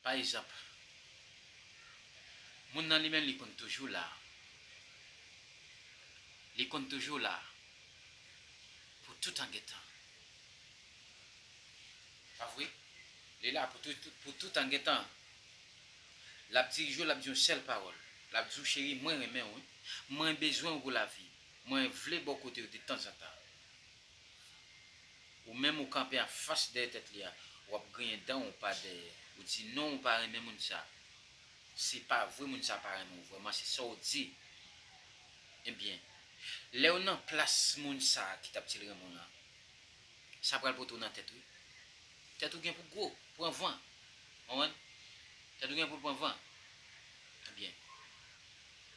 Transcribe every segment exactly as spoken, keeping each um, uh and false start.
Pa egzanp, moun nan li menm li konn toujou la. Li konn toujou la pou tout an gentan. Pa vre? Li la pou tout, pou tout an gentan. L ap dirije w, l ap di yon sèl pawòl. L ap di w, cheri, mwen renmen w, wi. Mwen bezwen w pou lavi. Mwen vle bò kote w detanzantan. Ou menm ou kanpe anfas dèyè tèt li a, w ap griyen dan w pa dèyè. Ou di non, ou pa renmen moun sa. Se pa vre moun sa pa renmen w vrèman, se sa w di. Ebyen, lè w nan plas moun sa ki t ap di l renmen w lan, sa pral pote w nan tèt, wi. Tèt ou gen pou gwo, pran van. Konprann? Tèt ou gen pou l pran van. Ebyen,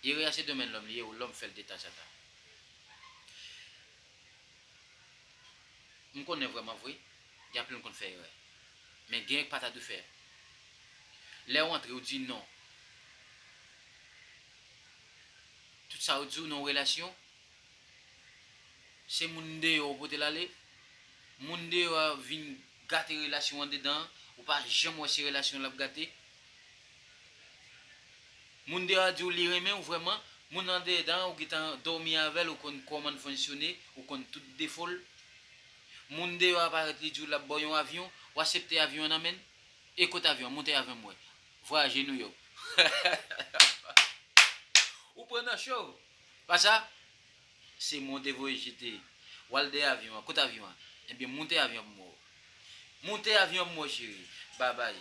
erè a se domèn lòm li ye, lòm fè l detanzantan. M konnen vrèman vre, gen anpil moun konn fè erè. Men gen pa ta dwe fè. Lè w antre, ou di non. Tout sa yo di w nan yon relasyon, se moun deyò ou pote l ale. Moun deyò a vin gate relasyon anndedan an, ou pa janm wè se relasyon l ap gate. Moun deyò a di w li renmen w vrèman, moun anndedan an ou gentan dòmi avè l, ou konn kòman l fonksyone, ou konn tout defo l. Moun deyò a parèt li di w l ap ba w yon avyon, w aksepte avyon an nan men l. E kot avyon an? Moute avyon m wè. Vwayaje Nouyòk. Ou pran nan cho. Pa sa? Se mwen w te voye jete. W al dèyè avyon an. Kot avyon an? Ebyen, moute avyon an pou m wè w. Moute avyon an pou m wè w, cheri. Babay.